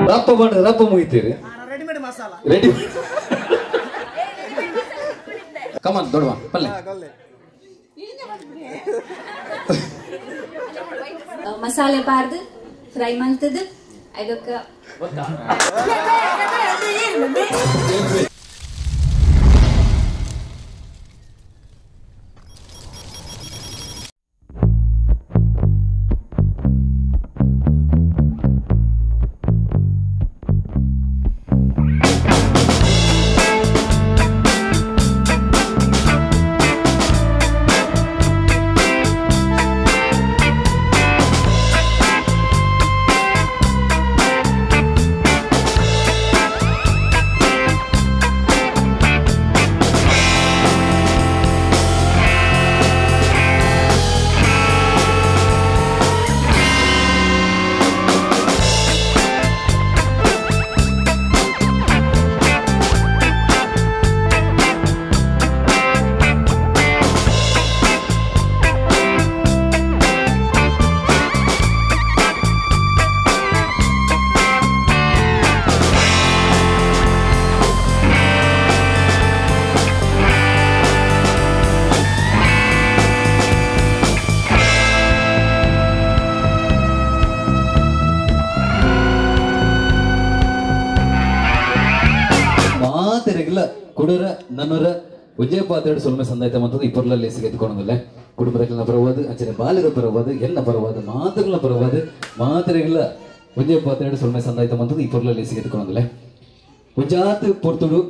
ರಪ್ಪ ಬಂದ್ರೆ ರಪ್ಪ ಮುಗಿತೀರಿ. Readymade masala ready. ಕಮಾನ್ ದೊಡ್ಡವ ಪಲ್ಲೆ ಮಸಾಲೆ ಬಾರ್ದು ಫ್ರೈ ಮಾಡ್ತದ ಅದಕ್ಕೆ ಕುಡರ ನನ್ನರ ಒಂಜೇ ಪಾತ್ರೆ ಸೊಲ್ಮೆ ಸಂದಾಯ್ತ ಮತ್ತು ಇಬ್ಬರಲ್ಲೇ ಸಿಗತ್ಕೊಂಡಲ್ಲ ಕುಟುಂಬದ ಪರವಾದ ಅಂಚನೆ ಬಾಲ್ಯದ ಪರವಾದ ಎಲ್ಲ ಪರವಾದ ಮಾತುಗಳ ಪರವಾದ ಮಾತ್ರೆಗಳ ಒಂಜೇ ಪಾತ್ರೆ ಸೊಲ್ಮೆ ಸಂದಾಯ್ತ ಮತ್ತು ಇಬ್ಬರಲ್ಲೇ ಸಿಗತ್ಕೊಂಡಲ್ಲ ಒಂಜಾತ ಪೊರ್ತುಡು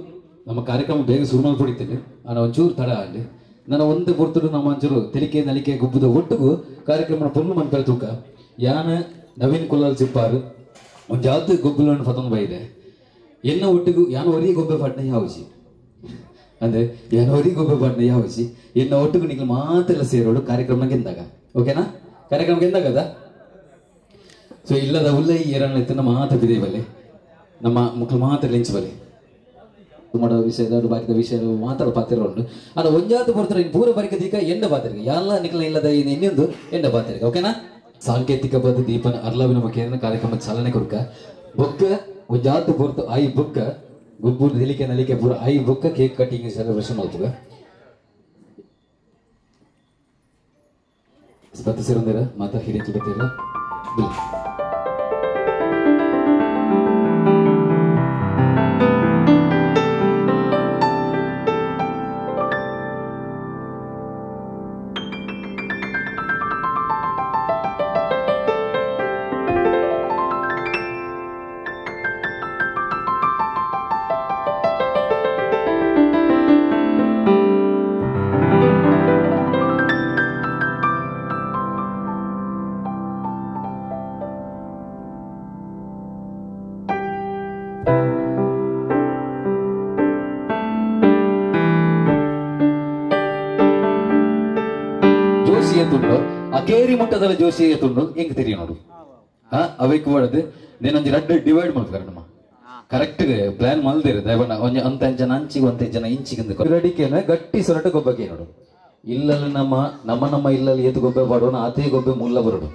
ನಮ್ಮ ಕಾರ್ಯಕ್ರಮ ಬೇಗ ಶುರು ಮಾಡ್ಬಿಡಿತೇನೆ ನಾನು ಒಂಚೂರು ತಡ ಅಲ್ಲಿ ನನ್ನ ಒಂದು ಪೊರ್ತುಡು ನಮ್ಮ ಒಂಚೂರು ತೆಲಿಕೆ ನಲಿಕೆ ಗುಬ್ಬದ ಒಟ್ಟಿಗೂ ಕಾರ್ಯಕ್ರಮ ಪೊರ್ಲು ಮನ್ಪೆಲ ತೂಕ ಯಾನ ನವೀನ್ ಕುಲಾಲ್ ಚಿಪ್ಪಾರು ಒಂಜಾತ ಗೊಬ್ಬುలను ಫತಂಗ್ ಬೈದೆ ಎನ್ನ ಒಟ್ಟಿಗೂ ಯಾನ ಒರಿ ಗೊಬ್ಬೆ ಪಾಟ್ನ ಯಾವಜಿ ಅಂದ್ರೆ ಯಾನೋರಿ ಗೊಬ್ಬೆ ಪಾಟ್ನ ಯಾವಜಿ ಎನ್ನ ಒಟ್ಟಿಗೂ ನಿಂಗೆ ಮಾತೆಲ್ಲ ಸೇರೋಡು ಕಾರ್ಯಕ್ರಮ ಗೆಂದಾಗ ಓಕೆನಾ ಕಾರ್ಯಕ್ರಮ ಗೆಂದಾಗದ ಸೊ ಇಲ್ಲದ ಉಲ್ಲ ಈ ಎರಡನೇ ಮಾತ ಬಿದೆ ಬಲ್ಲೆ ನಮ್ಮ ಮಕ್ಕಳು ಮಾತ್ರ ಲಿಂಚ್ ಬಲ್ಲೆ ಮಾಡೋ ವಿಷಯದ ಬಾಕಿದ ವಿಷಯ ಮಾತ್ರ ಪಾತ್ರ ಉಂಟು ಅದು ಒಂಜಾತ ಬರ್ತಾರೆ ಪೂರ ಬರಿಕ ದೀಕ ಎಂಡ ಪಾತ್ರಿಗೆ ಎಲ್ಲ ನಿಖಲ ಇಲ್ಲದ ಇನ್ನೊಂದು ಎಂಡ ಪಾತ್ರಿಗೆ ಓಕೆನಾ ಸಾಂಕೇತಿಕ ಬದ್ಧ ದೀಪನ ಅರ್ಲವಿನ ಮುಖೇನ ಕಾರ್ಯಕ್ರಮ ಚಾಲನೆ ಕೊಡ್ಕ ಬೊಕ್ಕ ಒಂಜಾತ ಪೊರ್ತು I ಬೊಕ್ಕ ಗುಬ್ಬೂರು ನಲಿಕೆ ನಲಿಕೆ ಪೂರ I ಬೊಕ್ಕ ಕೇಕ್ ಕಟ್ಟಿಂಗ್ ಸೆಲೆಬ್ರೇಷನ್ ಮಲ್ಪುಗ ಬತ್ತ ಸೇರೊಂದಿರ ಮಾತಾ ಹಿರಿಯ ಬತ್ತಿರ ಬಿಲ್ ಅಕೇರಿ ಮುಟ್ಟದಲ್ಲ ಜೋಶಿ ತುಂಡು ಹೆಂಗ್ ತೆರಿಯ ನೋಡು ಅವೇಕ್ ಮಾಡದು ನೀನೊಂಜಿ ರಡ್ಡು ಡಿವೈಡ್ ಮಾಡ್ತಾರೆ ನಮ್ಮ ಕರೆಕ್ಟ್ ಪ್ಲಾನ್ ಮಲ್ದಿರ ದಯವಣ್ಣ ಒಂಜಿ ಅಂತ ಜನ ಅಂಚಿಗೆ ಒಂತ ಜನ ಇಂಚಿಗೆ ರಡಿಕೆನ ಗಟ್ಟಿ ಸೊರಟ ಗೊಬ್ಬಕ್ಕೆ ನೋಡು ಇಲ್ಲಲ್ಲಿ ನಮ್ಮ ನಮ್ಮ ನಮ್ಮ ಇಲ್ಲಲ್ಲಿ ಏತು ಗೊಬ್ಬೆ ಪಾಡೋಣ ಆತೇ ಗೊಬ್ಬೆ ಮುಲ್ಲ ಬರೋಡು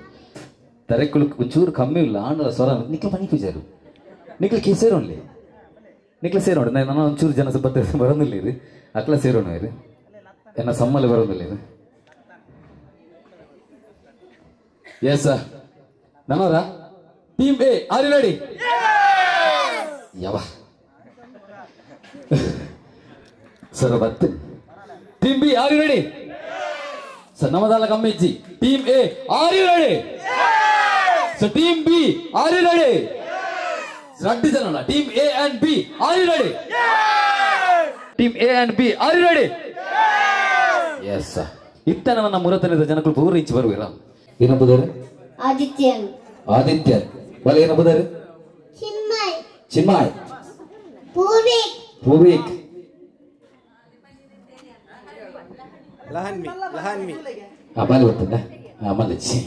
ತರೆಕುಳು ಒಂಚೂರು ಕಮ್ಮಿ ಇಲ್ಲ ಆಂಡಲ ಸ್ವರ ನಿಕ್ಲ ಮನಿ ಪೂಜಾರು ನಿಕ್ಲ ಕೇಸೇರೋನ್ಲಿ ನಿಕ್ಲ ಸೇರೋಣ ನಾನು ಒಂಚೂರು ಜನ ಬತ್ತ ಬರೋದಿಲ್ಲ ರೀ ಅಕ್ಲ ಸೇರೋಣ ರೀ ಎನ್ನ ಸಮ್ಮಲ್ಲಿ ಬರೋದಿಲ್ಲ ರೀ. ಎಸ್ ಸರ್ ನನ್ನವರ team A are you ready? ಯಾವ ಸರ್ ಬರ್ತೀನಿ. Team B are you ready? Sir ನಮ್ಮದಲ್ಲ ಕಮ್ಮಿ ಇಜ್ಜಿ. Team A are you ready? So team B are you ready? ರಡ್ಡು ಜನ team A and B are you ready? Team A and B are you ready? Yes sir. ಇತ್ತ ನನ್ನ ಮುರತನದ ಜನಗಳು ಪೂರ ಇಂಚು ಬರುವಿರ. ಏನಂಬುದಾರೆ? ಆದಿತ್ಯನ್. ಆದಿತ್ಯ ಬಲ ಏನಂಬುದಾರೆ? ಚಿನ್ಮಯ್. ಚಿನ್ಮಯ್. ಪೂರ್ವಿಕ್. ಪೂರ್ವಿಕ್. ಲಹನ್ಮಿ ಲಹನ್ಮಿ. ಆ ಬಾಲೆ ಬರ್ತದ ಆ ಮಲ್ಲಚ್ಚಿ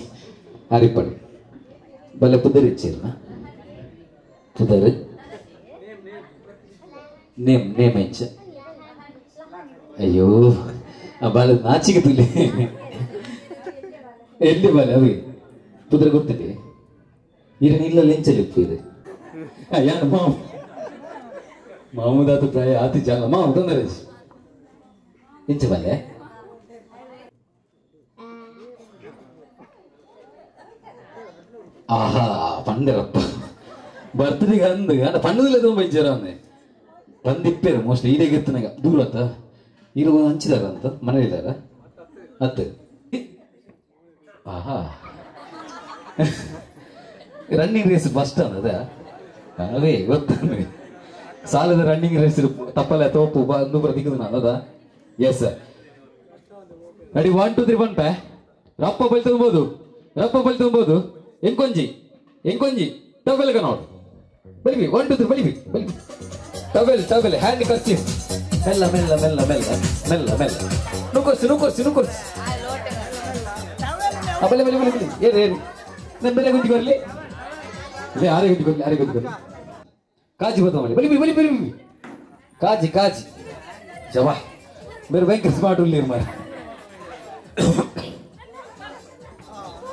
ಅರಿಪಡಿ ಬಲೆ ಪುದರ್ ಇಚ್ಚಿರ್ನ ಪುದರ್ ನೇಮ್ ನೇಮ್ ಎಂಚ ಅಯ್ಯೋ ಆ ಬಾಲೆ ನಾಚಿಗೆ ತುಲಿ ಎಲ್ಲಿ ಬಾಲೆ ಅವಿ ಪುದರ್ ಗೊತ್ತಿದೆ ಇರನ್ ಇಲ್ಲ ಲೆಂಚಲ್ಲಿ ಇಪ್ಪು ಇದೆ ಯಾನ್ ಮಾವು ಮಾಮೂದಾತ ಪ್ರಾಯ ಆತಿ ಜಾಲ ಮಾವು ತೊಂದರೆ ಇಂಚ ಬಲ್ಲೆ ಆಹಾ ಪಂಡೆರಪ್ಪ ಬರ್ತ್ಡೇಗೆ ಅಂದು ಅಂಡ ಪಣ್ಣದಲ್ಲೇ ತುಂಬ ಇಜ್ಜಾರ ಅಂದೆ ಬಂದಿಪ್ಪೇರು ಮೋಸ್ಟ್ಲಿ ಈಡೇಗೆ ಇತ್ತನಾಗ ದೂರ ಆತ ಇರುವ ಹಂಚಿದಾರ ಅಂತ ಮನೇಲಿದ್ದಾರ ಅತ್ತು ಆಹಾ ರನ್ನಿಂಗ್ ರೇಸ್ ಫಸ್ಟ್ ಅಂದದ ಅವೇ ಗೊತ್ತ ಸಾಲದ ರನ್ನಿಂಗ್ ರೇಸ್ ತಪ್ಪಲ್ಲ ತೋಪು ಬಂದು ಬರ ನಾನು ಅದ ಎಸ್ ರೆಡಿ 1 2 3 1 ಪೇ ರಪ್ಪ ಬಳಿ ತುಂಬೋದು ರಪ್ಪ ಬಳಿ ತುಂಬೋದು ಎಂಕೊಂಜಿ ಎಂಕೊಂಜಿ ಟವೆಲ್ ನೋಡು ಬಲಿಬಿ 1 2 3 ಬಲಿಬಿ ಬಲಿಬಿ ಟವೆಲ್ ಟವೆಲ್ ಹ್ಯಾಂಡ್ ಕರ್ಚಿ ಮೆಲ್ಲ ಮೆಲ್ಲ ಮೆಲ್ಲ ಮೆಲ್ಲ ಮೆಲ್ಲ ಮೆಲ್ಲ ನುಕೊರ್ಸಿ ನುಕೊರ್ಸಿ ನುಕೊರ್ಸಿ ಬಲೆ ಬಲೆ ಬಲೆ ಬಲೆ ಏರು ಏರು ನನ್ನ ಬೆಲೆ ಗುಂಜಿ ಬರಲಿ ಇಲ್ಲ ಯಾರೇ ಗುಂಜಿ ಬರಲಿ ಯಾರೇ ಗುಂಜಿ ಬರಲಿ ಕಾಜಿ ಬತ್ತ ಬಲಿ ಬಲಿ ಬಲಿ ಬಲಿ ಕಾಜಿ ಕಾಜಿ ಜವಾ ಬೇರೆ ಭಯಂಕರ ಸ್ಮಾರ್ಟ್ ಉಳ್ಳಿರು ಮಾರ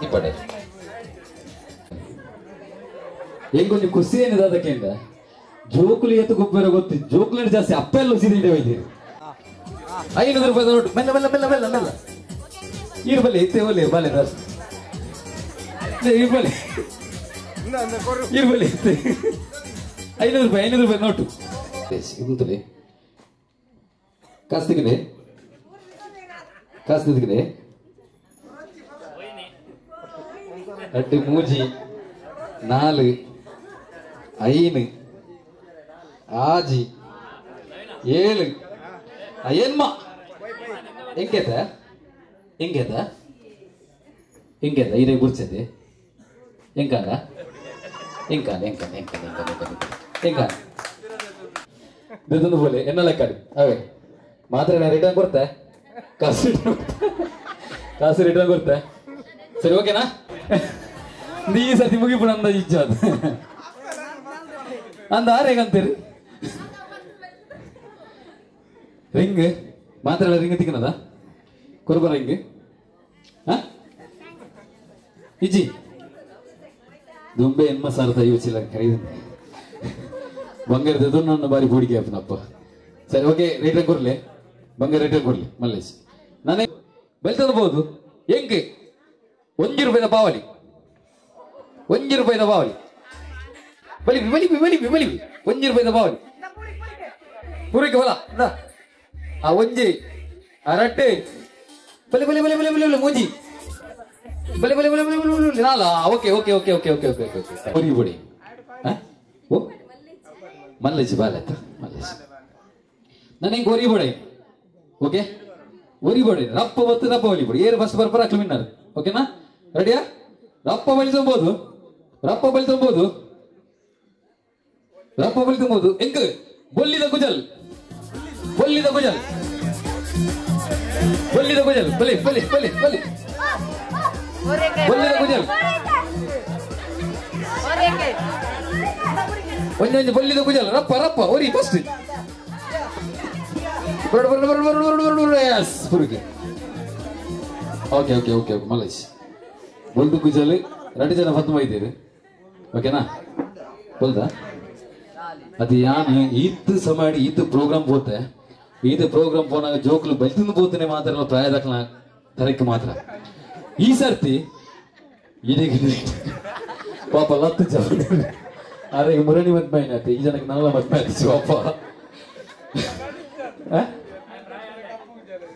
ಇಪ್ಪಡೆ ಹೆಂಗೊಂದು ಖುಷಿ ಏನಿದೆ ಅದಕ್ಕಿಂತ ಜೋಕುಲಿ ಎತ್ತು ಗೊಬ್ಬರ ಗೊತ್ತು ಜೋಕುಲಿ ಜಾಸ್ತಿ ಅಪ್ಪ ಎಲ್ಲ ಸೀದೆ ಒಯ್ದಿರಿ 500 ರೂಪಾಯಿ ನೋಟು ಮೆಲ್ಲ ಮೆಲ್ಲ ಮೆಲ್ಲ ಮೆಲ್ಲ ಮೆಲ್ಲ ಇರು ಬಲೆ ಇತ್ತೆ ಒಲೆ ಬಲೆ ಇರ್ಬಲೆ ಇರ್ಬಲೆ ಇತ್ತೆ 500 ರೂಪಾಯಿ 500 ರೂಪಾಯಿ ನೋಟು ಇಂತಲೇ ಕಾಸು ತೆಗಿದೆ ಕಾಸು ತೆಗಿದೆ 2 3 4 5 6 7 ಏನ್ಮ ಹೆಂಗೆತ ಹೆಂಗೆತ ಹೆಂಗೆತ ಇದೇ ಗುರ್ಚದೆ ಹೆಂಗಾನ ಹೆಂಗಾನ ಹೆಂಗಾನ ಹೆಂಗಾನ ಹೆಂಗಾನ ಹೆಂಗಾನ ಬೋಲೆ ಎನ್ನ ಲೆಕ್ಕ ಅವೇ ಮಾತ್ರ ರಿಟರ್ನ್ ಕೊಡ್ತೆ ಕಾಸು ರಿಟರ್ನ್ ಕಾಸು ರಿಟರ್ನ್ ಕೊಡ್ತೆ ಸರಿ ಓಕೆನಾ ನೀ ಸತಿ ಮುಗಿಪುಣ ಅಂದ ಇಜ್ಜ ಅದು ಅಂದ ಆರೇಗಂತೀರಿ ರಿಂಗ್ ಮಾತ್ರ ರಿಂಗ್ ತಿಕ್ಕನದ ಕೊರಬ ರಿಂಗ್ ಇಜ್ಜಿ ದುಂಬೆ ಎನ್ಮ ಸಾರದ ಯೋಚಿಲ್ಲ ಖರೀದಿ ಬಂಗಾರದ ನನ್ನ ಬಾರಿ ಬೋಡಿಗೆ ಅಪ್ಪನಪ್ಪ ಸರಿ ಓಕೆ ರಿಟರ್ನ್ ಕೊಡ್ಲಿ ಬಂಗಾರ ರಿಟರ್ನ್ ಕೊಡ್ಲಿ ಮಲ್ಲೇಶ್ ನಾನೇ ಬೆಲ್ತಬಹುದು ಹೆಂಗೆ 1 ರೂಪಾಯಿದ ಪಾವಲಿ 1 ರೂಪಾಯಿದ ಪಾವಲಿ ಬಲಿಬಿ ಬಲಿಬಿ ಬಲಿಬಿ ಬಲಿಬಿ 1 ರೂಪಾಯಿದ ಪಾವಲಿ ಪೂರೈಕೆ ಹೊಲ ಆ ಒಂಜಿ ಆ ರಟ್ಟೆ ಬಲೆ ಬಲೆ ಬಲೆ ಬಲೆ ಬಲೆ ಬಲೆ ಮೂಜಿ ಬಲೆ ಬಲೆ ಬಲೆ ಬಲೆ ಬಲೆ ಬಲೆ ನಾಲ okay okay okay okay okay okay okay ಹೊರಿ ಬಡಿ ಓ ಮಲ್ಲೇಜಿ ಬಾಲೆ ಮಲ್ಲೇಜಿ ನಾನು ಹಿಂಗೆ ಹೊರಿ ಬಡಿ ಓಕೆ ಹೊರಿ ಬಡಿ ರಪ್ಪ ಬತ್ತು ರಪ್ಪ ಬಲಿ ಬಡಿ ಏರು ಫಸ್ಟ್ ಬರ್ಪರ ಅಕ್ಲು ಮಿನ್ನರ್ ಓಕೆನಾ ರೆಡಿಯಾ ರಪ್ಪ ಬಲಿ ತುಂಬೋದು ರಪ್ಪ ಬಲಿ ತುಂಬೋದು ರಪ್ಪ ಬಲಿ ತುಂಬೋದು ಎಂಕ್ ಬೊಲ್ಲಿದ ಗುಜಲ್ ಬೊಲ್ಲಿದ ಗುಜಲ್ ಬೊಲ್ಲಿದ ಗುಜಲ್ ಬಲಿ ಬಲಿ ಬಲಿ ಬಲಿ ಬೊಲ್ಲಿದ ಗುಜಲ್ ಒಂದೊಂದು ಬೊಲ್ಲಿದ ಗುಜಲ್ ರಪ್ಪ ರಪ್ಪ ಒರಿ ಫಸ್ಟ್ ಬರಡು ಬರಡು ಬರಡು ಬರಡು ಬರಡು ಬರಡು ಎಸ್ ಪುರುಗೆ okay okay okay okay Mallesh ಬೊಲ್ದು ಗುಜಲ್ 2 ಜನ ಫತ್ಮ ಇದ್ದೀರಿ ಓಕೆನಾ ಬೊಲ್ದಾ ಅದು ಯಾನು ಈತ್ ಸಮಾಡಿ ಈತ್ ಪ್ರೋಗ್ರಾಮ್ ಪೋತೆ ಈತ ಪ್ರೋಗ್ರಾಮ್ ಪೋನಾಗ ಜೋಕ್ಲು ಬಲ್ತಿಂದು ಪೋತನೆ ಮಾತ್ರ ಪ್ರಾಯದಕ್ಲ ತರಕ್ಕೆ ಮಾತ್ರ ಈ ಸರ್ತಿ ಇದೀಗ ಪಾಪ ಲತ್ತು ಜನ ಅರೆ ಮುರಣಿ ಮದ್ಮೆ ಏನಾಯ್ತು ಈ ಜನಕ್ಕೆ ನಲ್ಲ ಮದ್ಮೆ ಆಯ್ತು ಪಾಪ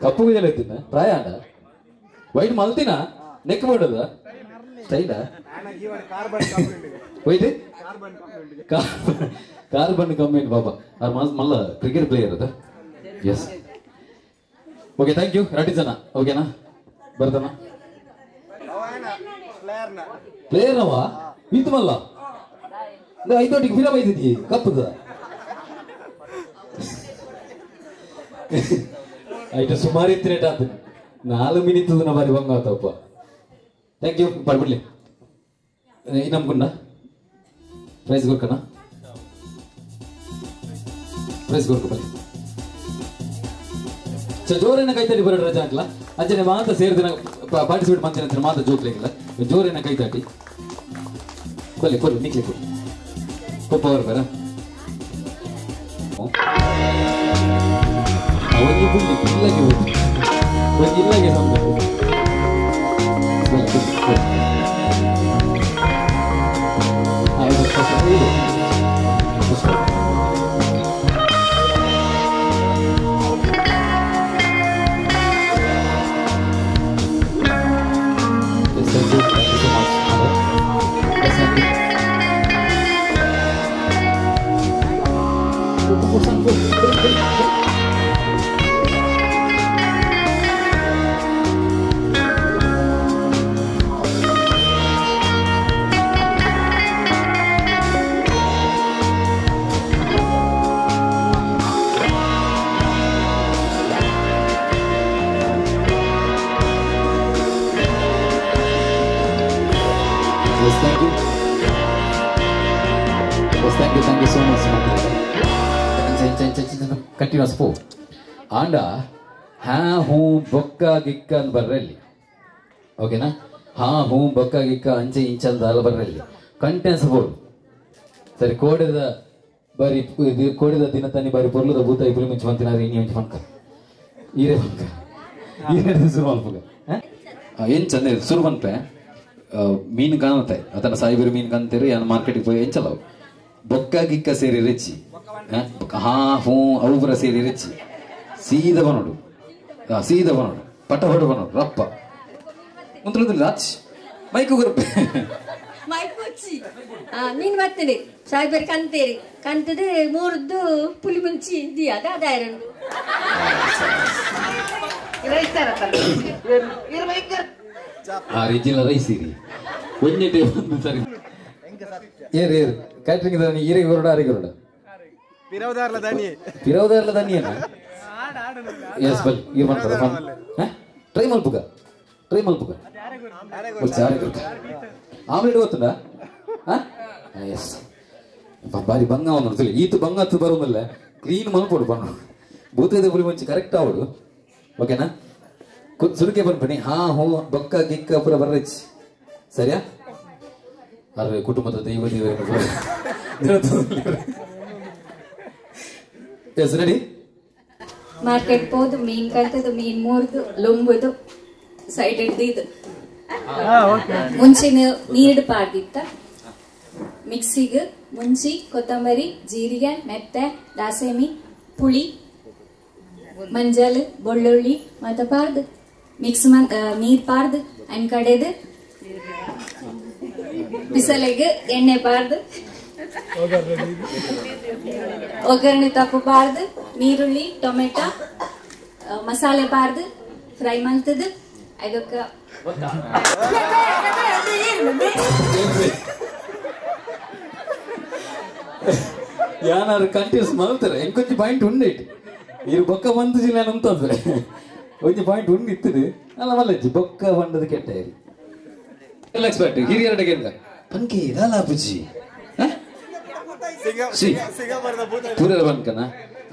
ಕಪ್ಪು ಗುಜಲ ಎತ್ತಿನ ಪ್ರಾಯ ಅಂಡ ವೈಟ್ ಮಲ್ತಿನ ನೆಕ್ ಮಾಡೋದ ಸ್ಟೈಲ ವೈಟ್ ಕಾರ್ಬನ್ ಕಮ್ಮಿ ಪಾಪ ಅವ್ರ ಮಲ್ಲ ಕ್ರಿಕೆಟ್ ಪ್ಲೇಯರ್ ಅದ ಎಸ್ ಓಕೆ thank you 2 ಜನ ಓಕೆನಾ ಬರ್ತಾನ ಪ್ಲೇಯರ್ ನವ ಇತ್ತು ಮಲ್ಲ ಐದೊಟ್ಟಿಗೆ ಬಿರ ಬೈದಿದ್ದೀ ಕಪ್ಪದ ಐಟು ಸುಮಾರು ಇತ್ತು ರೇಟ್ ಆತು 4 ಮಿನಿಟ್ ಬಾರಿ ಬಂಗ ಆತಪ್ಪ thank you ಪಡ್ಬಿಡ್ಲಿ ಇನ್ನಮ್ಗುಂಡ ಪ್ರೈಸ್ ಕೊಡ್ಕಣ ಪ್ರೈಸ್ ಕೊಡ್ಕೊ ಬನ್ನಿ ಸೊ ಜೋರೇನ ಕೈ ತಟ್ಟಿ ಬರೋಣ ರಜಾ ಹಾಕ್ಲ ಅಂಚನೆ ಮಾತ್ರ ಸೇರಿದ ಪಾರ್ಟಿಸಿಪೇಟ್ ಮಾಡ್ತೇನೆ ಅಂತ ಮಾತ್ರ ಜೋಕ್ಲಿಕ್ಕಿಲ್ಲ ಜೋರೇನ ಕೈ ತಟ್ಟಿ ಕೊಲ್ಲಿ ಕೊಲ್ಲಿ ನಿಕ್ಲಿ ಕೊಡಿ. ಪಪ್ಪ ಬರ್ಬೇರ ಒಂಜಿ ಬುಳ್ಳಿ ಇಲ್ಲಗೆ ಒಂಜಿ ಇಲ್ಲಗೆ ಸಂಬ Yes, thank you. Thank you so much. Yes, thank you. Yes, thank you. Yes, thank you so much. Continuous ಪೋ ಆಂಡ ಹಾ ಹೂ ಬೊಕ್ಕ ಗಿಕ್ಕ ಅಂತ ಬರ್ರಲ್ಲಿ ಓಕೆನಾ ಹಾ ಹೂ ಬೊಕ್ಕ ಗಿಕ್ಕ ಅಂಚೆ ಇಂಚ ಅಂತ ಅಲ್ಲ ಬರ್ರಲ್ಲಿ ಕಂಟೆನ್ಸ್ ಬೋರ್ಡ್ ಸರಿ ಕೋಡೆದ ಬಾರಿ ಕೋಡೆದ ದಿನ ತನ್ನಿ ಬಾರಿ ಪೊರ್ಲದ ಭೂತ ಇಬ್ಬರು ಮುಂಚೆ ಮಂತಿನಾರು ಇನಿ ಮುಂಚೆ ಪಂಕ ಈರೇ ಪಂಕ ಈರೇ ಸುರು ಮಲ್ಪುಗ ಏನು ಚಂದ ಸುರು ಬಂತೆ ಮೀನು ಕಾಣುತ್ತೆ ಅದನ್ನ ಸಾಯಿಬರು ಮೀನು ಕಾಣ್ತೀರಿ ಯಾನ್ ಮಾರ್ಕೆಟಿಗೆ ಪೋಯಿ ಎಂಚಲ್ಲ ಬೊಕ್ಕ ಗಿಕ್ಕ ಸೇರಿ ರೆಚ್ಚಿ ಹಾ ಹೂ ಅವು ಪೂರ ಸೇರಿ ರೆಚ್ಚಿ ಸೀದ ಬನೋಡು ಸೀದ ಬನೋಡು ಪಟ ಪಟ ಬನೋಡು ರಪ್ಪ ಮುಂತ್ರದಿಲ್ಲ ಆಚ್ ಮೈಕ್ ಗುರುಪೆ ಮೈಕ್ ಕೊಚ್ಚಿ ಮೀನು ಬರ್ತದೆ ಸಾಯಿಬರು ಕಂತೇರಿ ಕಂತದೆ ಮೂರದ್ದು ಪುಲಿ ಮುಂಚಿ ದಿಯ ದಾದಾಯರಂಡು ಆ ರಿಜಿನ ರೈಸಿರಿ ಒಂಜೆ ಟೇ ಬಂದು ಸರಿ ಏರು ಏರು ಕ್ಯಾಟ್ರಿಂಗ್ ದಾನಿ ಈರೆಗೆ ಹೊರಡ ಆರಿಗೆ ಹೊರಡ ಪಿರವದಾರ್ಲ ದಾನಿ ಪಿರವದಾರ್ಲ ದಾನಿಯೇನಾ ಎಸ್ ಬಲ್ ಇರ್ ಮಾಡ್ತಾರೆ ಟ್ರೈ ಮಲ್ಪುಗ ಟ್ರೈ ಮಲ್ಪುಗ ಆಮ್ಲೆಟ್ ಗೊತ್ತುಂಡ ಎಸ್ ಬಾರಿ ಬಂಗ ಅವನು ಈತು ಬಂಗ ಹತ್ತು ಬರೋದಿಲ್ಲ ಕ್ಲೀನ್ ಮಲ್ಪೋಡು ಬಣ್ಣ ಭೂತದ ಪುಲಿ ಮುಂಚೆ ಕರೆಕ್ಟ್ ಆವಡು ಓಕೆನಾ ಸುರುಕೆ ಬಂದ್ಬಿಡಿ ಹಾ ಹೂ ಬೊಕ್ಕ ಗಿಕ್ಕ ಪೂರ ಬರ್ರಚ್ ಸರಿಯಾ ಅರ್ರೆ ಕುಟುಂಬದ ದೈವ ದೇವರನ್ನು ಎಸ್ ರೆಡಿ ಮಾರ್ಕೆಟ್ ಹೋದು ಮೀನ್ ಕಲ್ತದ್ದು ಮೀನ್ ಮೂರ್ದು ಲೊಂಬುದು ಸೈಡ್ ಹಿಡ್ದು ಮುಂಚಿನ ನೀರು ಪಾಡ್ದಿತ್ತ ಮಿಕ್ಸಿಗೆ ಮುಂಚಿ ಕೊತ್ತಂಬರಿ ಜೀರಿಗೆ ಮೆತ್ತೆ ದಾಸೆಮಿ ಪುಳಿ ಮಂಜಲ್ ಬೆಳ್ಳುಳ್ಳಿ ಮತ್ತೆ ಪಾರ್ದು ಮಿಕ್ಸ್ ನೀರ್ ಪಾರ್ದು ಅಂಡ್ ಕಡೆದು ಬಿಸಲೆಗೆ ಎಣ್ಣೆ ಪಾರ್ದು ಒಗ್ಗರಣೆ ತಪ್ಪು ಪಾರ್ದು ನೀರುಳ್ಳಿ ಟೊಮೆಟೊ ಮಸಾಲೆ ಪಾರ್ದು ಫ್ರೈ ಮಾಡ್ತದ್ದು ಅದಕ್ಕೆ ಯಾರು ಕಂಟಿನ್ಯೂಸ್ ಮಾಡ್ತಾರೆ ಎಂಕೊಂಚ ಪಾಯಿಂಟ್ ಉಂಡೈಟ್ ಇರು ಬೊಕ್ಕ ಬಂದು ಜಿಲ್ಲೆ ಅಂತಂದ್ರೆ ಒಂಜಿ ಪಾಯಿಂಟ್ ಉಂಡು ಇತ್ತದೆ ಅಲ್ಲ ಮಲ್ಲಜ್ಜಿ ಬೊಕ್ಕ ಬಂಡದ ಕೆಟ್ಟ ಇರಿ ಎಲ್ಲ ಎಕ್ಸ್ಪರ್ಟ್ ಹಿರಿಯರಡೆಗೆ ಎಂತ ಪಂಕೆ ಇದಲ್ಲ ಅಪ್ಪುಜಿ ಪೂರ ಬಂಕನ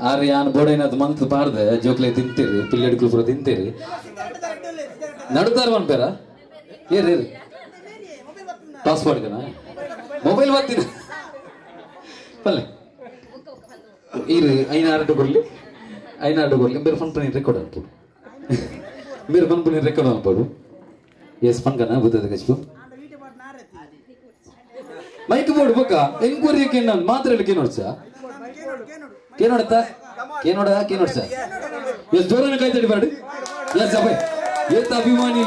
ಆರು ಯಾನ್ ಬೋಡೈನದು ಮಂತ್ ಪಾರ್ದೆ ಜೋಕ್ಲೆ ತಿಂತೀರಿ ಪಿಲ್ಲೆಡ್ಕುಲು ಪೂರ ತಿಂತೀರಿ ನಡುತ್ತಾರ ಬಂದ್ಪೇರ ಏರ್ ಏರು ಪಾಸ್ಪೋರ್ಟ್ ಕಣ ಮೊಬೈಲ್ ಬರ್ತೀನಿ ಪಲ್ಲೆ ಇರು ಐನಾರು ಕೊಡ್ಲಿ ಐನಾರು ಕೊಡ್ಲಿ ಬೇರೆ ಫೋನ್ ಪನಿ ರೆಕಾರ್ಡ್ ಅನ್ಪೋಡು ಬೇರೆ ಫೋನ್ ಪನಿ ರೆಕಾರ್ಡ್ ಅನ್ಪೋಡು ಎಸ್ ಪಂಕನ ಬುದ್ಧದ ಕಚ್ಪು ಮೈಕ್ ಬೋರ್ಡ್ ಬೊಕ್ಕ ಎಂಕ್ವೈರಿ ಕೇನ ಮಾತ್ರ ಹೇಳಿ ನೋಡ್ಸ ಕೇನೋಡತ್ತ ಕೇನೋಡ ಕೇನೋಡ್ಸ ಎಸ್ ಜೋರನ್ನ ಕೈ ತಡಿ ಬಾಡಿ ಎಸ್ ಅಭಯ್ ಏತ ಅಭಿಮಾನಿ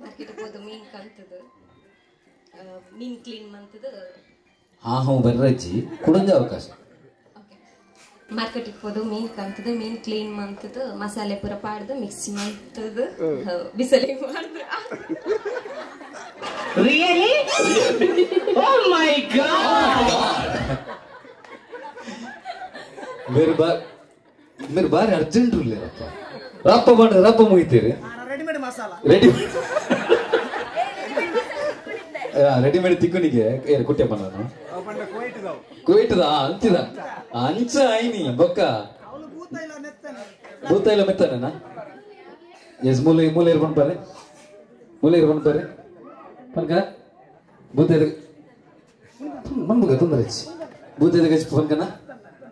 ಮಾರ್ಕೆಟ್ ಹೋದು ಮೀನ್ ಕಂತದು ಮೀನ್ ಕ್ಲೀನ್ ಮಂತದು ಹಾ ಹ್ಞೂ ಬರ್ರಜ್ಜಿ ಕುಡಂಜ ಅವಕಾಶ ಮಾರ್ಕೆಟಿಗೆ ಹೋದು ಮೀನ್ ಕಂತದು ಮೀನ್ ಕ್ಲೀನ್ ಮಂತದು ಮಸಾಲೆ ಪೂರ ಪಾಡ್ದು ಮಿಕ್ಸಿ ಮಂತದು ಬಿಸಲಿ ಮಾಡಿದ್ರು. Really? Oh my God! ಮೇರೆ ಬಾರಿ ಅರ್ಜೆಂಟ್ ಇರ್ಲಿರಪ್ಪ ರಪ್ಪ ಬಂದ್ರೆ ರಪ್ಪ ಮುಗಿತೀರಿ. ರೆಡಿಮೇಡ್ ಮಸಾಲ ರೆಡಿ ರೆಡಿಮೇಡ್ ತಿಕ್ಕುನಿಗೆ ಏರ್ ಕುಟ್ಟೆಪ್ಪ ನಾನು ಕುವೈಟ್ದ ಅಂಚಿದ ಅಂಚ ಐನಿ ಬೊಕ್ಕ ಭೂತ ಇಲ್ಲ ಮೆತ್ತಾನೇನಾ? ಎಸ್ ಮೂಲೆ ಮೂಲೆ ಇರ್ಕೊಂಡು ಬರ್ರಿ, ಮೂಲೆ ಇರ್ಕೊಂಡು ಬರ್ರಿ. ಪನ್ಕ ಭೂತದ ಮನ್ಬುಗ ತೊಂದರೆ ಭೂತದ ಕಜಿಪು ಪನ್ಕನ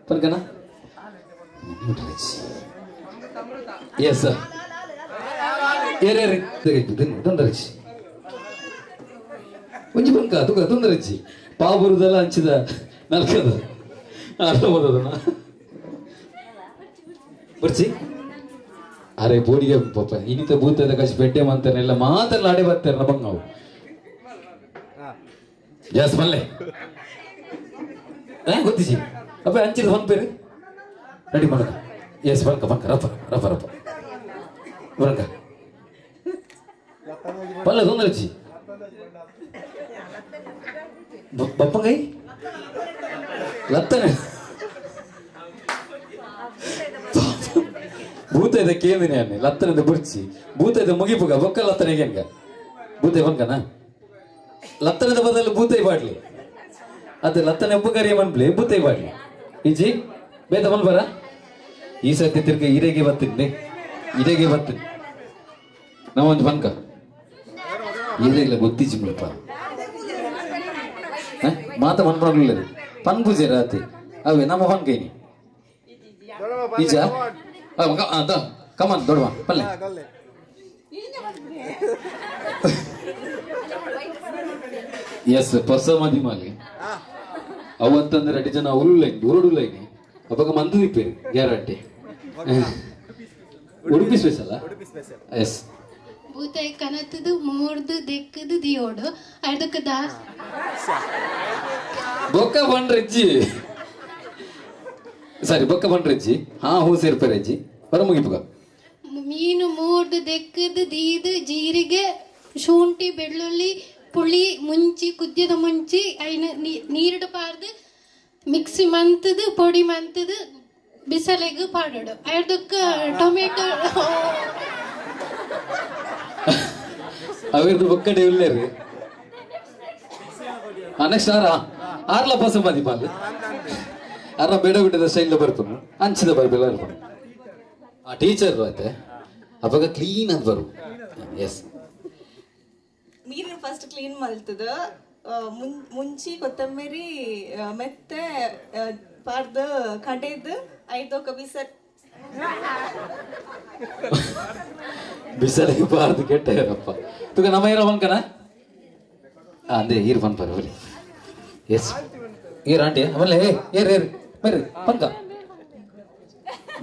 ಪನ್ಕನ ಎಸ್ ಸರ್ ಏರೇ ತೊಂದರೆ ಒಂಜಿ ಪನ್ಕ ತುಗ ತೊಂದರೆ ಪಾಬುರುದಲ್ಲ ಹಂಚಿದ ನಲ್ಕದ ಅರ್ಥ ಓದೋದನ್ನ ಬರ್ಚಿ ಅರೆ ಬೋಡಿಗೆ ಪಾಪ ಇನ್ನಿತ ಭೂತದ ಕಚ್ ಬೆಡ್ಡೆ ಮಂತಾನೆಲ್ಲ ಮಾತೆಲ್ಲ ಅಡೆ ಬರ್ತಾರೆ ನಮಗ್ ನಾವು ಎಸ್ ಮಲ್ಲೆ ಗೊತ್ತಿಜಿ ಅಪ್ಪ ಹಂಚಿದ ಹೊನ್ಪೇರು ರೆಡಿ ಮಾಡಕ ಎಸ್ ಬಂಕ ಬಂಕ ರಪ್ಪ ರಪ್ಪ ರಪ್ಪ ಬರಂಕ ಪಲ್ಲೆ ತೊಂದರೆ ಅಜ್ಜಿ ಬಪ್ಪಂಗೈ ಲತ್ತನೆ ಭೂತದ ಕೇಂದಿನಿ ಅನ್ನಿ ಲತ್ತನದ ಬುರ್ಚಿ ಭೂತದ ಮುಗಿಪುಗ ಬೊಕ್ಕ ಲತ್ತನಿಗೆ ಹಂಗ ಭೂತ ಬಂಕನ ಲತ್ತನದ ಬದಲು ಭೂತೈ ಬಾಡ್ಲಿ ಅದು ಲತ್ತನೆ ಉಪಕಾರಿ ಮನ್ಪ್ಲಿ ಭೂತೈ ಬಾಡ್ಲಿ ಇಜ್ಜಿ ಬೇತ ಮಲ್ಬರ ಈ ಸರ್ತಿ ತಿರ್ಗ ಇರೆಗೆ ಬರ್ತೀನಿ ಇರೆಗೆ ಬರ್ತೀನಿ ನಾವೊಂದು ಬಂಕ ಇರೆಗಿಲ್ಲ ಗೊತ್ತಿಜ್ಜಿ ಮುಳಪ್ಪ ಮಾತ ಮನ್ಪಡಲಿಲ್ಲ ಪನ್ ಪೂಜೆ ರಾತಿ ಅವೇ ನಮ್ಮ ಪನ್ಕೈನಿ ನಿಜ ಕಮನ್ ದೊಡ್ಡ ಪಲ್ಲೆ ಎಸ್ ಪೊಸ ಮದಿ ಮಾಲಿ ಅವಂತಂದ್ರೆ ಅಡಿ ಜನ ಉರುಲೈನಿ ಉರುಡುಲೈನಿ ಅವಾಗ ಮಂದು ದಿಪ್ಪೇರಿ ಗ್ಯಾರಂಟಿ ಉಡುಪಿ ಸ್ಪೆಷಲ್ ಎಸ್ ಭೂತಾಯಿ ಕನತದು ಮೂರ್ದು ದೆಕ್ಕದು ದಿಯೋಡು ಅದಕ್ಕೆ ದಾಸ್ ಬೊಕ್ಕ ಬಂಡ್ರೆಜ್ಜಿ ಸರಿ ಬೊಕ್ಕ ಬಂಡ್ರೆಜ್ಜಿ ಹಾ ಹೂ ಸೇರ್ಪೆರೆಜ್ಜಿ ಬರ ಮುಗಿಪುಗ ಮೀನು ಮೂರ್ದು ದೆಕ್ಕದು ದೀದು ಜೀರಿಗೆ ಶುಂಠಿ ಬೆಳ್ಳುಳ್ಳಿ ಪುಳಿ ಮುಂಚಿ ಕುದ್ಯದ ಮುಂಚಿ ಐನ ನೀರುಡು ಪಾರ್ದು ಮಿಕ್ಸಿ ಮಂತದು ಪೊಡಿ ಮಂತದು ಬಿಸಲೆಗು ಪಾಡೋಡು ಅದಕ್ಕೆ ಟೊಮೆಟೊ ಅವಿರ್ದು ಬೊಕ್ಕಡೆ ಉಲ್ಲೇರಿ ನೆಕ್ಸ್ಟ್ ಆರ ಆರ್ಲ ಪಸ ಮದಿ ಪಾಲ್ ಅರ್ನ ಬೇಡ ಬಿಟ್ಟದ ಸ್ಟೈಲ್ ಬರ್ಪನು ಅಂಚಿದ ಬರ್ಬೆಲ್ಲ ಇರ್ಪನು ಆ ಟೀಚರ್ ಆಯ್ತೆ ಅವಾಗ ಕ್ಲೀನ್ ಆಗಿ ಬರು ಎಸ್ ಮೀನು ಫಸ್ಟ್ ಕ್ಲೀನ್ ಮಲ್ತದ ಮುಂಚಿ ಕೊತ್ತಂಬರಿ ಮೆತ್ತೆ ಪಾರ್ದ ಕಡೆದು ಐದೊಕ್ಕ ಬಿಸ ಬಿಸಲಿಗೆ ಬಾರ್ದು ಕೆಟ್ಟ ಇರಪ್ಪ ತುಗ ನಮ್ಮ ಇರೋ ಬಂಕನ ಅಂದೆ ಈರು ಬನ್ಪಾರ ಬರಿ ಎಸ್ ಏರ್ ಆಂಟಿ ಆಮೇಲೆ ಏರ್ ಏರ್ ಬರ್ರಿ ಪಂಕ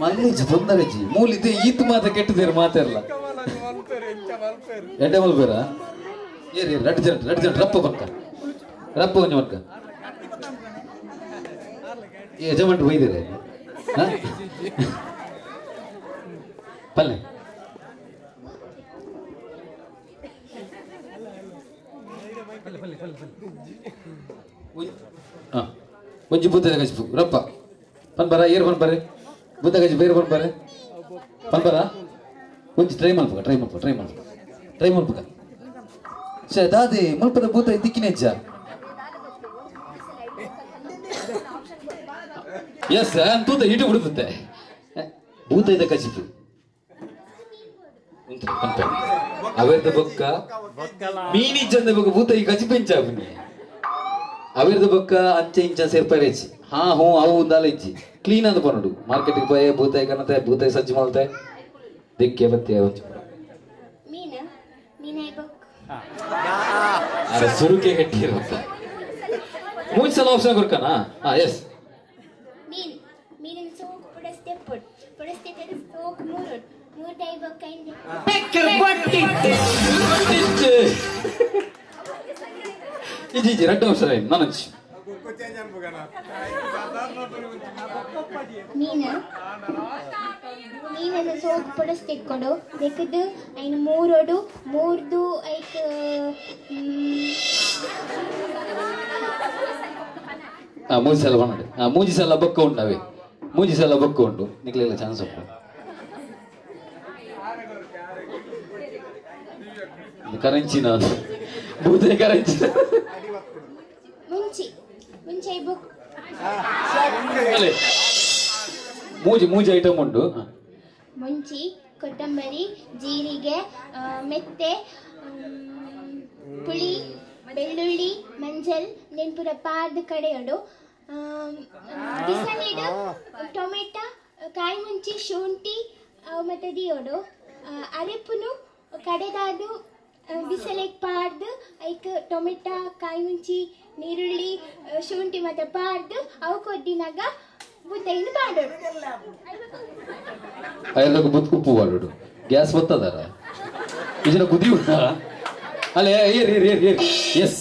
ಮಲ್ಲಿಜಿ ತೊಂದರೆಜಿ ಮೂಲಿದ್ದೆ ಈತ್ ಮಾತ ಕೆಟ್ಟದೇರು ಮಾತಾರಲ್ಲ ಎಡ್ಡೆ ಮಲ್ಬೇರ ಏರ್ ಏರ್ ರಡ್ ಜನ ರಡ್ ಜನ ರಪ್ಪ ಬಂಕ ರಪ್ಪ ಒಂಜಿ ಬಂಕ ಯಜಮಾನ್ರು ಬೈದಿರ ಪಲ್ಲೆ ಒಂಜಿ ಬುದ್ಧದ ಗಜ್ಪು ರಪ್ಪ ಪನ್ಬರ ಏರ್ ಪನ್ಬರೆ ಬುದ್ಧ ಗಜ್ ಬೇರೆ ಪನ್ಬರೆ ಪನ್ಬರ ಒಂಜಿ ಟ್ರೈ ಮಲ್ಪಕ ಟ್ರೈ ಮಲ್ಪ ಟ್ರೈ ಮಲ್ಪ ಟ್ರೈ ಮಲ್ಪಕ ಶೇ ದಾದೆ ಮುಲ್ಪದ ಬೂತ ದಿಕ್ಕಿನ ಹೆಜ್ಜ ಎಸ್ ತೂತ ಇಟ್ಟು ಬಿಡುತ್ತೆ ಭೂತ ಇದ್ದ ಕಜಿಪು ಅವೆರ್ದ ಬೊಕ್ಕ ಮೀನಿಜ್ಜಂದ ಬೊಕ್ಕ ಭೂತ ಈ ಕಜಿಪು ಇಂಚ ಅವಿರ್ದ ಬೊಕ್ಕ ಅಂಚೆ ಇಂಚ ಸೇರ್ಪರೇಜಿ ಹಾ ಹ್ಞೂ ಅವು ಒಂದಾಲ ಇಜ್ಜಿ ಕ್ಲೀನ್ ಆದ ಪನ್ನಡು ಮಾರ್ಕೆಟ್ಗೆ ಪೋಯೆ ಭೂತಾಯಿ ಕಣತೆ ಭೂತಾಯಿ ಸಜ್ಜು ಮಲ್ತೆ ದಿಕ್ಕೆ ಬತ್ತೆ ಮೀನ ಮೀನ ಅರೆ ಸುರುಕೆ ಗಟ್ಟಿರಪ್ಪ ಮೂರು ಸಲ ಆಪ್ಷನ್ ಕೊಡ್ಕನ ಹಾ ಎಸ್ ಮೀನ್ ಮೀನಿನ ಸೋಕು ಪೊಡಸ್ತೆ ಪೊಡ್ ಪೊಡಸ್ತೆ ಸೋಕು ಮೂರು ಮೂರು ಟೈ ಬೊಕ್ಕ ಇಜಿ ಇಜಿ ರಡ್ಡು ಆಪ್ಷನ್ ನಾನು ಮೀನ ಮೀನನ್ನು ಸೋಕು ಪೊಡಸ್ತೆಕ್ಕೊಂಡು ದೆಕ್ಕದು ಐನು ಮೂರೊಡು ಮೂರ್ದು ಐಕ್ ಮೂಜಿ ಸಲ ಬನ್ನಡು ಮೂಜಿ ಸಲ ಬೊಕ್ಕ ಉಂಡು ಅವೇ ಮೂಜಿ ಸಲ ಬೊಕ್ಕ ಉಂಡು ನಿಕ್ಲೆಲ್ಲ ಚಾನ್ಸ್ ಉಂಟು ಕರೆಂಚಿನ ಭೂತ ಕರೆಂಚಿನ ಮುಂಚಿ ಮುಂಚೆ ಬೊಕ್ ಮೂಜಿ ಮೂಜಿ ಐಟಮ್ ಉಂಟು ಮುಂಚಿ ಕೊತ್ತಂಬರಿ ಜೀರಿಗೆ ಮೆತ್ತೆ ಪುಳಿ ಬೆಳ್ಳುಳ್ಳಿ ಮಂಜಲ್ ನೆನ್ಪುರ ಪಾರ್ದ್ ಕಡೆಯೋಡು ಬಿಸಲೆಡು ಟೊಮೆಟೊ ಕಾಯಿ ಮುಂಚಿ ಶುಂಠಿ ಮತ್ತು ದಿಯೋಡು ಅರೆಪುನು ಕಡೆದಾದು ಬಿಸಲೆಗ್ ಪಾರ್ದು ಐಕ್ ಟೊಮೆಟೊ ಕಾಯಿ ಮುಂಚಿ ನೀರುಳ್ಳಿ ಶುಂಠಿ ಮತ್ತು ಪಾರ್ದು ಅವು ಕೊದ್ದಿನಾಗ ಬುದ್ದೈನು ಪಾಡೋಡು. ಐದಕ್ಕೆ ಬುದ್ ಉಪ್ಪು ಪಾಡೋಡು. ಗ್ಯಾಸ್ ಬತ್ತದಾರ ಇದನ್ನ ಕುದಿ ಅಲ್ಲ ಏರ್ ಏರ್ ಏರ್ ಏರ್ ಎಸ್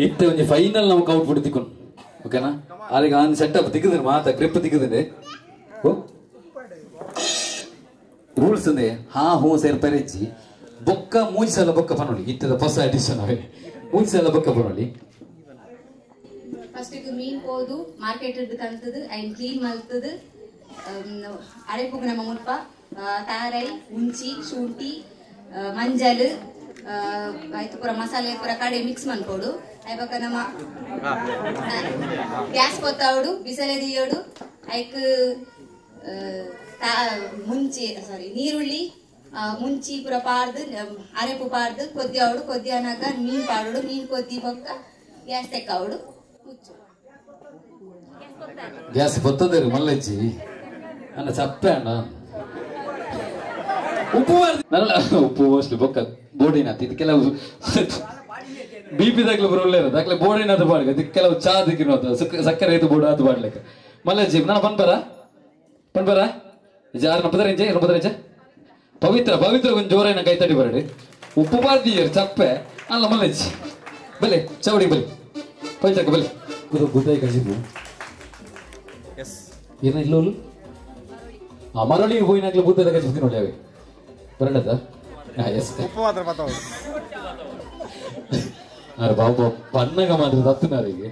ಇತ್ತೆ ಒಂಜಿ ಫೈನಲ್ ನಮಕ್ ಔಟ್ ಬಿಟ್ಟು ತಿಕ್ಕೊಂಡು ಓಕೆನಾ. ಅಲ್ಲಿಗೆ ಆನ್ ಸೆಟಪ್ ತಿಕ್ಕಿದ್ರೆ ಮಾತಾ ಗ್ರಿಪ್ ತಿಕ್ಕಿದ್ರೆ ಓ ರೂಲ್ಸ್ ಅಂದೆ ಹಾ ಹೂ ಸೇರ್ಪರೆಜ್ಜಿ ಬೊಕ್ಕ ಮೂಜಿ ಸಲ ಬೊಕ್ಕ ಪನೊಳಿ ಇತ್ತದ ಹೊಸ ಅಡಿಷನ್ ಅವೇ ಮೂಜಿ ಸಲ ಬೊಕ್ಕ ಪನೊಳಿ. ಫಸ್ಟ್ ಮೀನ್ ಪೋದು ಮಾರ್ಕೆಟ್ ಕಂತದು ಐನ್ ಕ್ಲೀನ್ ಮಲ್ತದು ಅರೆಪುಗ್ ನಮ್ಮ ಮುಲ್ಪ ತಾರೈ ಮುಂಚಿ ಶುಂಠಿ ಮಂಜಲ್ ಆಯ್ತು ಪೂರ ಮಸಾಲೆ ಪೂರ ಕಡೆ ಮಿಕ್ಸ್ ಮನ್ಪೋಡು. ಐಬಕ ನಮ್ಮ ಗ್ಯಾಸ್ ಪೊತ್ತಾವಡು ಬಿಸಲೆ ದಿಯೋಡು ಐಕ್ ಮುಂಚಿ ಸಾರಿ ನೀರುಳ್ಳಿ ಮುಂಚಿ ಪೂರ ಪಾರ್ದು ಅರೆಪು ಪಾರ್ದು ಕೊದ್ದಿ ಅವಡು ಕೊದ್ದಿ ಅನಾಗ ಮೀನ್ ಪಾಡೋಡು ಮೀನ್ ಕೊದ್ದಿ ಬೊಕ್ಕ ಗ್ಯಾಸ್ ತೆಕ್ಕಾವಡು ಮುಚ್ಚು ಗ್ಯಾಸ್ ಬತ್ತದೇರು ಮಲ್ಲಜ್ಜಿ ಅಣ್ಣ ಚಪ್ಪೆ ಅಣ್ಣ ಉಪ್ಪು ನಲ್ಲ ಉಪ್ಪು ಮೋಸ್ಟ್ಲಿ ಬೊಕ್ಕ ಬೋಡಿನಾತ್ ಇದು ಕೆಲವು ಬಿ ಪಿ ದಾಖಲೆ ಬರೋಲ್ಲ ದಾಖಲೆ ಬೋಡಿನಾಥ ಪಾಡ್ಕ ಇದಕ್ಕೆ ಕೆಲವು ಚಾ ದಿಕ್ಕಿನ ಸಕ್ಕರೆ ಐದು ಬೋರ್ಡ್ ಆತು ಪಾಡ್ಲಿಕ್ಕೆ ಮಲ್ಲಜ್ಜಿ ನಾನು ಪನ್ಪರ ಪನ್ಪರ ಜಾರು ನಪ್ಪದರ ಇಂಚೆ ನಪ್ಪದರ ಇಂಚೆ ಪವಿತ್ರ ಪವಿತ್ರ ಕೊಂಚ ಜೋರಾಯಿನ ಕೈ ತಡಿ ಬರಡಿ ಉಪ್ಪು ಬಾರ್ದಿಯರು ಚಪ್ಪೆ ಅಲ್ಲ ಮಲ್ಲಜ್ಜಿ ಬಲೆ ಚೌಡಿ ಬಲೆ ಪವಿತ್ರಕ್ಕೆ ಬಲೆ ಗುದ್ದಾಯಿ ಕಜಿಬು ಏನ ಇಲ್ಲೋಲು ಆ ಮರಳಿ ಹೋಯಿನಾಗ್ಲೇ ಬುದ್ಧದ ಕಜಿಬು ತಿನ್ನೋಳಿ ಅವೆ ಬರಣ್ಣದ ಎಸ್ ಉಪ್ಪು ಮಾತ್ರ ಬತ್ತಾವು ಅರೆ ಬಾಬಾ ಪನ್ನಗ ಮಾತ್ರ ತತ್ತುನಾರಿಗೆ.